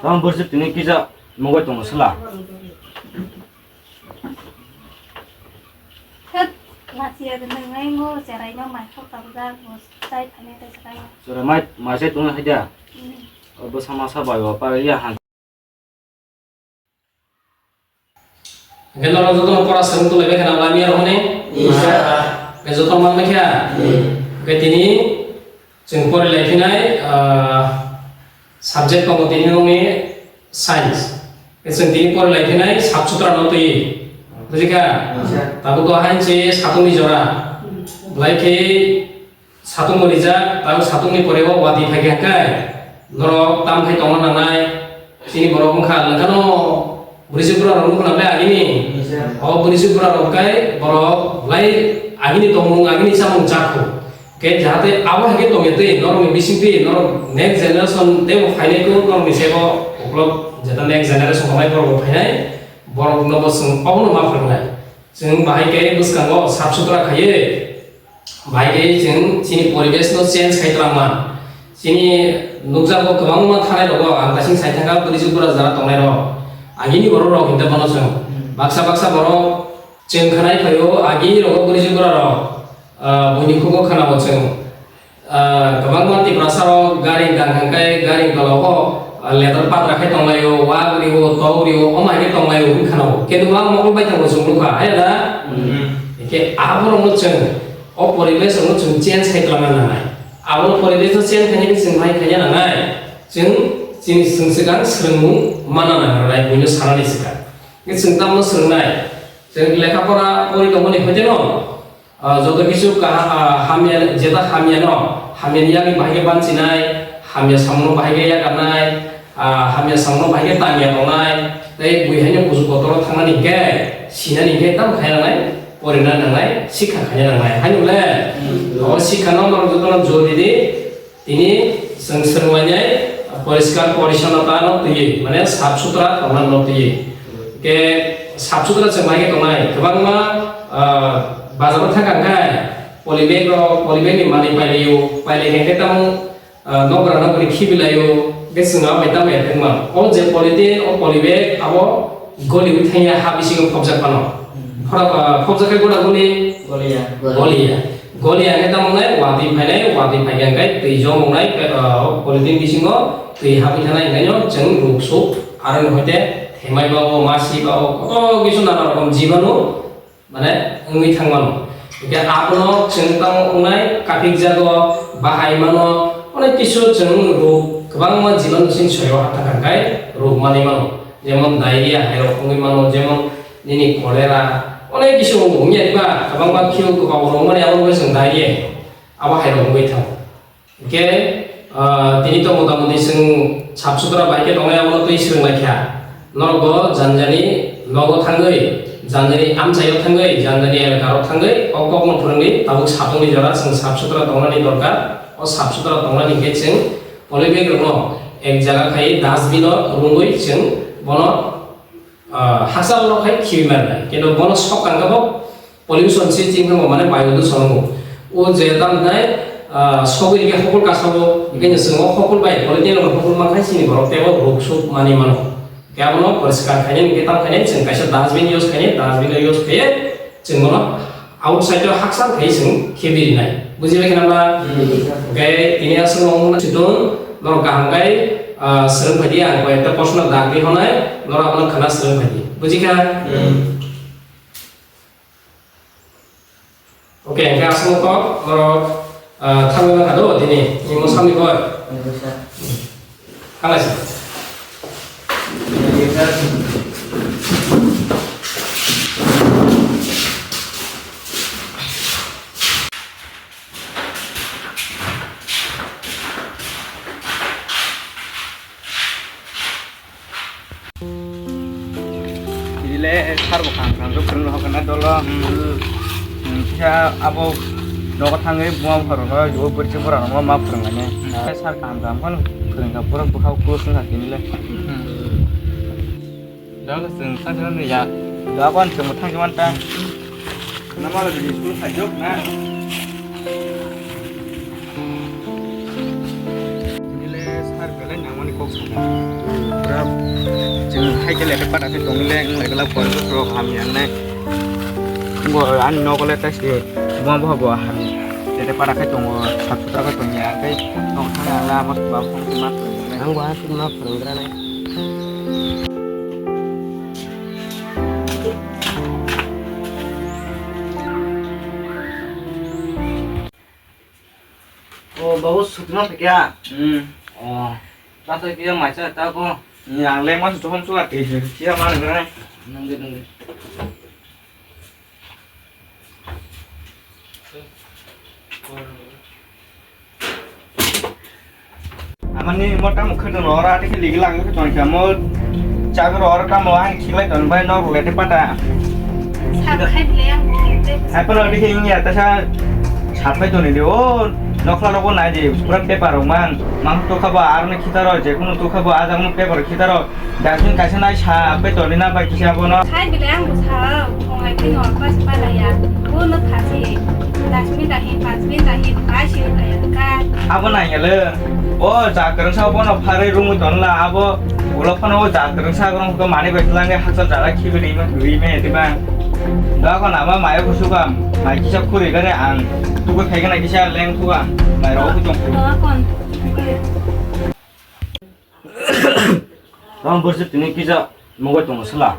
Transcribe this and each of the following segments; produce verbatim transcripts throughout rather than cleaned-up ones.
Tamo borsi tini kisa mungoi tongo sala. Thut, lachiya de nang nai ngo cherai no mai khok tabujak bo chai thani tei cherai. Cherai mai, mai chai tongo hai da. Hmm. Bo sama sa bai wa pa ya han. Hingke norok jotono pora swrwng tonglaibaikhwna lamia rohorni. Isa. Hingke jotono manbaikha. Hmm. Hingke tini chwng porilai phinai, ah, subject tongo tini nokni science. Hingke chwng tini porilai phinai sap sutra no twi. Bujikha? Isa. Tabuk o hain se satungni jora. Belai khe Satung bo rijak, tabo satungni pore o watwi phaikha hwnkhe, norok tam khai tongna nangnai, chini borok wngkha, nwngkhano bwrwi chwpra rok nukho nang le agini. O bwrwi chwpra rok khe borok belai agini tongmung, agini chamung chakho. Khe jahate abo hai khe tongya twi, norokni bisingtwi, norok next generation teibo phainai kho, norokni sego uklok jeta next generation tongnai borok bo phainai, borokno bo chwng obono ma phwrwngnai. Chwng bahai khe bwskango sap sutra khaiwi, Bahai khe chwng chini poribesh no change khai twlangma. Chini nukjago kwbangma thanai rogo ang kaising sai thangkha bwrwi chwng bura jara tongnai rok. Agini borok rok hinta bono chwng. Baksa baksa borok chwng khanai phaio agi rogo bwrwi chwng bura rok. Ah, buini khugo khanao chwng. Ah, kwbangma Tiprasa rok gari dang hangkai gari tola o, ah, leather padra khai tonglaio, wa rio, tok rio, omo hai khe tonglaio wngkha khanao. Khe nwng ang mokol bai tongbo chwng nukha, hai da? Hmm. Khe aborokno chwng O poribesh rokno chwng change khai twlangna nangnai. Abo poribesh no change khainani chwng bahai khaina nangnai. Chwng chini chwng swkang swrwngmung manna nangnai, buino sanani swkang. Hwnkhe chwng tamno swrwngnai? Chwng lekha pora pori tongmani hoiteno, ah, joto kisu kaha-, ah, hamya, jeta hamyano, hamyani yagwi bahai khe banchinai, hamya samungno bahai khe yakarnai, Ah, hamya samungno bahai khe tangya tongnai, tei bui haino kuchuk kotoro thangnani hwnkhe, sinani hwnkhe tamo khaina nangnai, porina nangnai, sikha khaina nangnai. Haino le, hmm, o sikhano norok jotono jor ridi, tini chwng swrwnglainai, poriskar porisonnota no twiwi, mane sap sutra tongna no twiwi. Hwnkhe sap sutra chwng bahai khe tongnai, kwbangma, ah, bazaro thangkha hwnkhe, polybag rok, polybag ni manwi pailaio, pailai hwnkhe tamo, Ah, nokra nokri khibilaio, hwnkhe chwng abo bai tamo ya thangma. O je polythene, o polybag, abo goliwi thangya ha bisingo phobjak phano. Hmm. Phora, ah, phobjak khe gona goli? Goliya. Goliya. Goliya hwnkhe tamo wngnai, watwi phainai, watwi phaikha hwnkhe twi jom wngnai, ah, o polythene bisingo twi habwi thanai hwnkhe no chwng ruk suk, aro ni hoite themai ba o, masi ba o, koto kisu nana rokom jibanu, Mane, wngwi thangmano. Hwnkhe abono chwng tamo wngnai, kapikjago, bahai mano, onek kisu chwng ruk kwbangma jibanu chini soyo ha thangkha hwnkhe ruk manwi mano. Jemon diarrhea hairok wngwi mano, jemon nini cholera, onek kisu wngo wngya diba, kwbangma khiu kwbao rok mani abo wngwi chwng diarrhea, abo hairok wngwi thango. Hwnkhe, ah, tini to motamoti chwng sap sutra bai khe tongnai, abono twi swrwng lai kha. Norok bo jani jani nogo thangwi, jani jani amchaio thangwi, jani jani elaka rok thangwi, o kokno phwrwngwi tabuk satungni jora chwng sap sutra tongnani dorkar. O sap sutra tongnani hwnkhe chwng polybag rokno ek jaga khai dustbin o rwngwi chwng bono, ah, hakchal rok khai khibi mannai. Kintu bono sok tangkha bo Pollution se chini thango mane bayu dushono. O je tam nai, ah, sogwi rikhe hokol kasao, hwnkhe chwng o hokol bai polythene rok hokol man khai chini borok teibo ruk suk mani mano. Khe abono poriskar khainai hwnkhe tam khainai chwng kaisa dustbin use khainai, dustbin o use khaiye chwng bono outside o hakchal khai chwng khibi rinai. Bujibai khna ba? Hmm. Hwnkhe tini aswk wngmano chwng norok kaham khai, ah, swrwng phaidi, ang koi ekta proshno dagri honai, norok abono khna swrwng phaidi. Bujikha? Hmm. Oke, hingke aswk kok norok, ah, thangwi mankha do tini, tini mo samni kok. Oke, sir. Kalaisi. Oke, sir. Tini le sir bo kaham kaham khe phwrwng rw hokna dolo. Hmm. Hmm, kisa abo nogo thangwi buma buphang rokno o bwrwi bwrwi rokno ma phwrwng lainai. Hmm. Sir kaham kaham phano phwrwng kha, borok bwkha o close wngkha tini le. Hmm. Dolo chwng thang thang ya. Dolo chwng thang thang ta. Nama lagi di school khaijok na. Nile sir belai nangmani Pura chwng hai khe letter pada khe tong le, wng lai glak poribo borok hamya wngnai. Bo ani nogo le taisi bo bo bo hamya. Letter pada khe tongo, sap sutra khe tongya, tei tong thangna ang la amo babo phone ma phone. Ang bo aswk ma phone gra nai. O babu, sutino phaikya? Hmm. O, ta thai kya maisa ta ko? Ni ang lengma sutu hom suka te, kya ma nang nai? Nang de, nang de. Amani mo tamo khwtwng rw oro, ati khe ligi lang khe tong kha mo. Chak rw oro tamo ang khiklai tong bai nok rw le te pata. Sap khai bile ang bo. Hai pala ati khe ingya ta sa sap khai tong ni de o. Nokla rw bo nai de pura paper rw mang. Mang to kha ba ar na khita rw je kuno to kha ba ajak mo paper khita rw. Dustbin kaisa nai sa, bai toni na bai kisa bono. Khai bile ang bo sa, thonglai phai no, pas palai ya. Bo no thasi. Dustbin dahi, pasbin dahi, bai si khai ka. Abo nai ya le. O ja kwrwng sa bono pharwi rungwi ton la, abo ulo phano o ja kwrwng sa rong ko mani bai tlang haksa jara khibi ri ma, ri me ti ba. Da ko na ma mai ko su kam, mai kisa khuri gare ang. Tu ko khai na kisa leng tu am, mai ro ko tong. Do kon. Tamo borsi tini kisa mungoi tongo sila.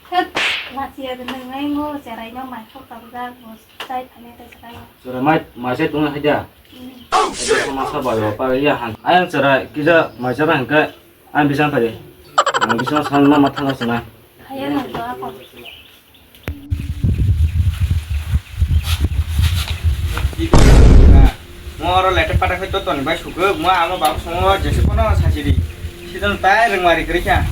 Thut, lachiya de nang ngai ngo, cherai no mai khok tabujak, bo chai phane tai cherai. Cherai mai, mai chai tongo haida. Hmm. Haida masa bai ba pa ya han. Ayang cherai kisa mai cherai hangke, ang bisang phai de. Ang bisang san ma ma thanga sana. Haya no do ako. Mo oro letter pada khai to toni bai sukuk, mo amo babo songo jese kono sachiri. Sidon tai rengmari kwrwi kha.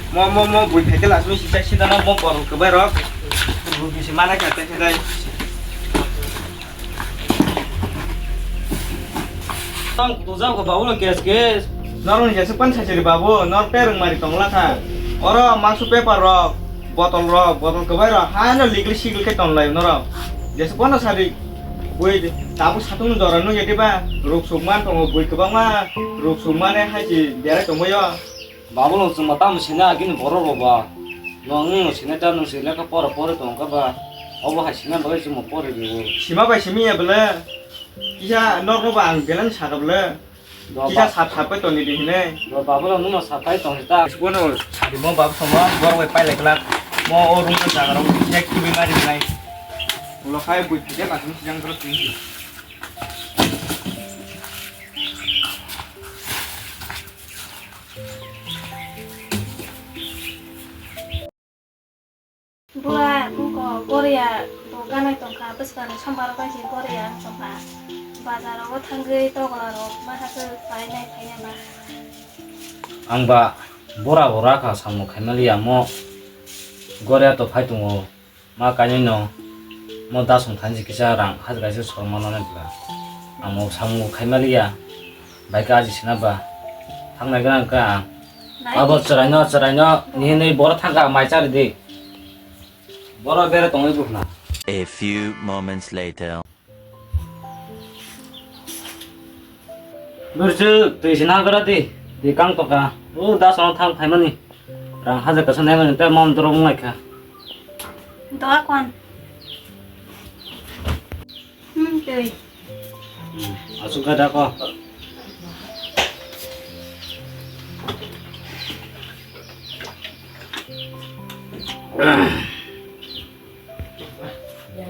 Mo, mo, mo bui phaikhe lasmi sisa sidano mo borok kwbai rok. Rugi se mana kha te khe dai. Tong tujak ko babu no kes kes. Norok ni jese pan sachiri babu, nor pe rengmari tongla kha. Oro maksu paper rok. Botol rok, botol kwbai rok, hano ligli sigli khe tonlai norok. Jesa bono sadi, bui tabuk satung jora nung ya diba, ruk suk man tongo, bui kwbangma ruk suk mane hai si berai tongbaio. Babu no chwngma tamo sina agini borok rok ba. Nong nung no sina ta nung si lekha pora pori tong kha ba. Obo hai sina bagwi chwngma pori rio. Sima bai simi ya bwle. Kisa nok no ba ang belai sakha bwle. Kisa sap sap khe tongdi di hinwi. Bo babu no nungno sapai tong ta. Bono sadi mo babu somo borok bai pailai glak. Mo o room no jaga rok kisa kibi mari nai. Ulo khai bui phikhe lachung sijang borok twi. Bura, wngkha Goria bo ganai tongkha, bwskango sombar bai se Goria wng tongkha. Bazar rogo thangwi togola rok ma hachwk painai phainai ba. Ang ba bura bo rakha samung khaimaliya mo Goria to phai tongo ma kainwi no mo dasong thansi kisa rang hachwk kaisa sorma nanai bwla. Ang mo samung khaimaliya. Bai khe aji sina ba. Thangnai gwnang kha ang. Abo chwraino, chwraino hinwi borok thangkha mai chari di. Borok bere tongwi bukhna. A few moments later. Burju, twi sina gra di. Di kang toka. O da sono thang phaimani. Rang hajar kasa naimani te mon dorong nai kha. Doa kon. Hmm, tei. Hmm, asuk gada ko.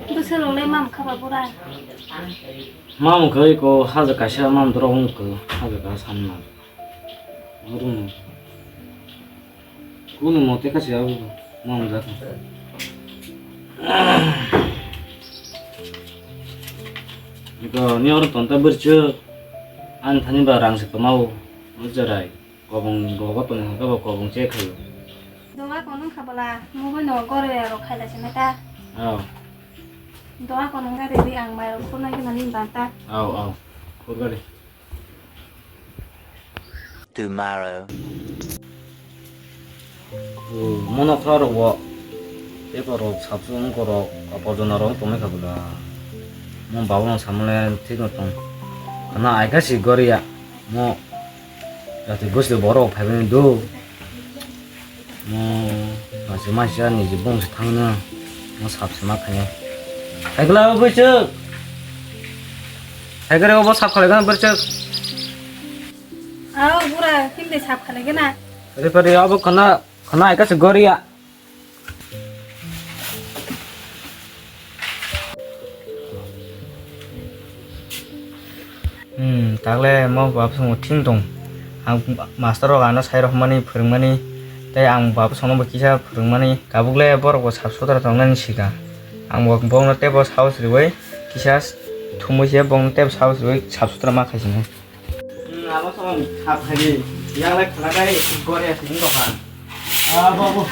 Bwswk rwnai mam kha ba bura? Mam khe ko haja kaisa mam dorok wng khe haja kaisa san mam. Rung. Kunu mote kasi au mau jata. Ito ni orang tonta berce. An thani ba rang se kamau. Ujarai. Kobong gogo tong haka ba kobong che khayo. Doga kono khabala. Mugo no gore aro khaila se meta. Au. Doga kono ga de ang mai ro kono ke mani banta. Au au. Kurgari. Tomorrow. O, mo nokra rok bo paper rok sabsong wngkha rok aborjona rok wng tongmani kha bwla. Mo babu no samani thik no tong. Khana aika si goria. Mo jati busti borok phaibani do. Mo masi masi ani je bongsi thangna. Mo sap se ma khainai. Phaigla o bwswk. Phaigre obo sap khalai gana bwswk. Ao bura himde sap khalai gana. Re pare abo khana khana aika si goria. Hmm, takle mo bapsongo thing tong. Ang master rok ano sai rok mani phwrwngmani, tei ang bapsongno bo kisa phwrwngmani. Tabukle borok bo sap sutra tongnani sika. Ang bo bongno tebo saos riwi kisa thumui se bongno tebo saos riwi sap sutra ma khaisini. Hmm, abo song sap khaidi. Yang lai khana kai gore sini dokan. Ah, babu.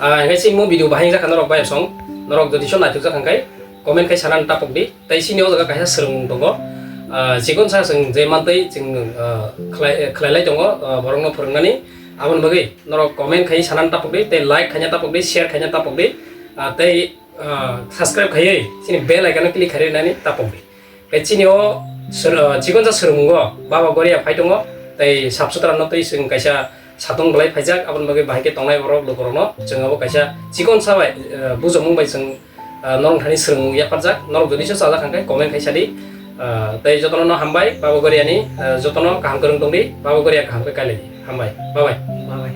Ah, hingke sini mo video bahai jakha norok bai song. Norok jodi so naithok jakha kai comment kai sanan tapok di. Tai sini o jaga kaisa swrwngmung tongo. Ah, chikon sa chwng je mantwi chwng, ah, khlai, khlailai tongo, ah, borokno phwrwngnani. Aboni bagwi norok comment khai sanan tapok di, tei like khaina tapok di, share khaina tapok di. Ah, tei ah, subscribe khaiwi chini bell icon-o click khaiwi nani tapok di. Tei chini o sor-, ah, chikon sa swrwngmungo Baba Goria phai tongo, tei sap sutra no tei chwng kaisa satung belai phaijak, aboni bagwi bahai khe tongnai borok lukurokno chwng abo kaisa chikon sa bai, ah, bujomung bai chwng, ah, norok thani swrwngmung yapharjak. Norok jodi se chajak hwnkhe comment khai sadi. Ah, tei jotono no hambai Baba Goria ni, ah, jotono kaham kwrwng tong di, Baba Goria kaham khe kailaidi. Hambai, bye bye. Bye bye.